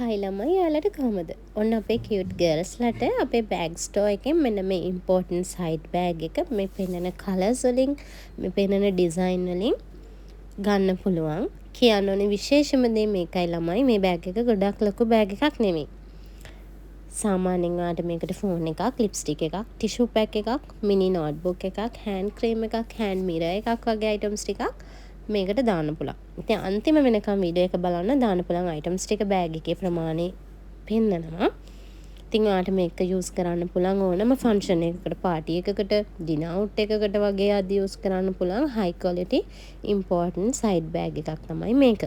Hi ළමයි, ඔයාලට කොහොමද? ඔන්න අපේ කියුට් ගර්ල්ස්ලට අපේ බෑග් ස්ටෝර් එකෙන් මෙන්න මේ ඉම්පෝටන්ට් සයිඩ් බෑග් එක මේ පෙන්නන කලර්ස් වලින්, මේ පෙන්නන ඩිසයින් වලින් ගන්න පුළුවන්. කියන්න ඕනේ විශේෂම දේ මේකයි ළමයි, මේ බෑග් එක ගොඩක් ලොකු බෑග් එකක් නෙමෙයි. සාමාන්‍යයෙන් ඔයාලට මේකට ෆෝන් එකක්, ලිප්ස්ටික් එකක්, ටිෂු පැක් එකක්, මිනි නෝට්බුක් එකක්, හෑන්ඩ් ක්‍රීම් එකක්, හෑන්ඩ් මිරර් එකක් වගේ අයිටම්ස් ටිකක් මේකට දාන්න පුළුවන්. ඉතින් අන්තිම වෙනකම් වීඩියෝ එක බලන්න, දාන්න පුළුවන් අයිටම්ස් ටික බෑග් එකේ ප්‍රමාණය පෙන්නනවා. ඉතින් ඔයාලට මේක යූස් කරන්න පුළුවන් ඕනම ෆන්ක්ෂන් එකකට, පාටි එකකට, ඩිනර් අවුට් එකකට වගේ ආදී යූස් කරන්න පුළුවන් හයි ක්වොලිටි ඉම්පෝටන්ට් සයිඩ් බෑග් එකක් තමයි මේක.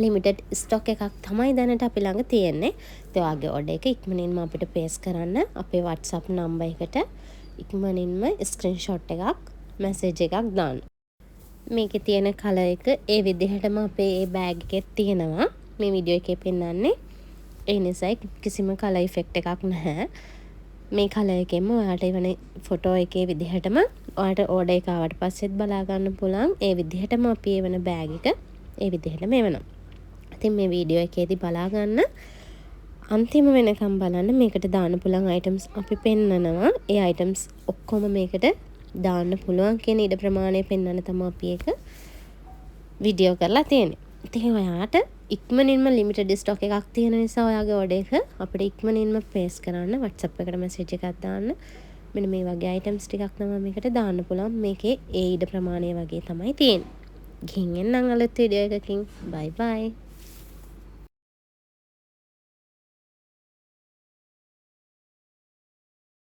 ලිමිටඩ් ස්ටොක් එකක් තමයි දැනට අපි ළඟ තියෙන්නේ. ඉතින් ඔයාගේ ඕඩර් එක ඉක්මනින්ම අපිට ප්ලේස් කරන්න අපේ WhatsApp number එකට ඉක්මනින්ම ස්ක්‍රීන්ෂොට් එකක්, මැසේජ් එකක් දාන්න. මේකේ තියෙන කලර් එක ඒ විදිහටම අපේ ඒ බෑග් එකෙත් තියෙනවා. මේ වීඩියෝ එකේ පෙන්නන්නේ. ඒ නිසායි කිසිම කලර් ඉෆෙක්ට් එකක් නැහැ. මේ කලර් එකෙන්ම ඔයාලට එවන ෆොටෝ එකේ විදිහටම ඔයාලට ඕඩර් එක ආවට පස්සෙත් බලා ගන්න පුළුවන්. ඒ විදිහටම අපි එවන බෑග් එක ඒ විදිහටම එවනවා. ඉතින් මේ වීඩියෝ එකේදී බලා ගන්න, අන්තිම වෙනකම් බලන්න, මේකට දාන්න පුළුවන් අයිටම්ස් අපි පෙන්නනවා. ඒ අයිටම්ස් ඔක්කොම මේකට දාන්න පුළුවන් කියන ඉඩ ප්‍රමාණය පෙන්වන්න තමයි අපි ඒක වීඩියෝ කරලා තියෙන්නේ. ඉතින් ඔයාට ඉක්මනින්ම ලිමිටඩ් ස්ටොක් එකක් තියෙන නිසා ඔයාගේ ඕඩර් එක අපිට ඉක්මනින්ම ප්ලේස් කරන්න WhatsApp එකට මැසේජ් එකක් දාන්න. මෙන්න මේ වගේ අයිටම්ස් ටිකක් තමයි මේකට දාන්න පුළුවන්. මේකේ ඒ ඉඩ ප්‍රමාණය වගේ තමයි තියෙන්නේ. ගිහින් එන්නම් අලුත් වීඩියෝ එකකින්. බයි බයි.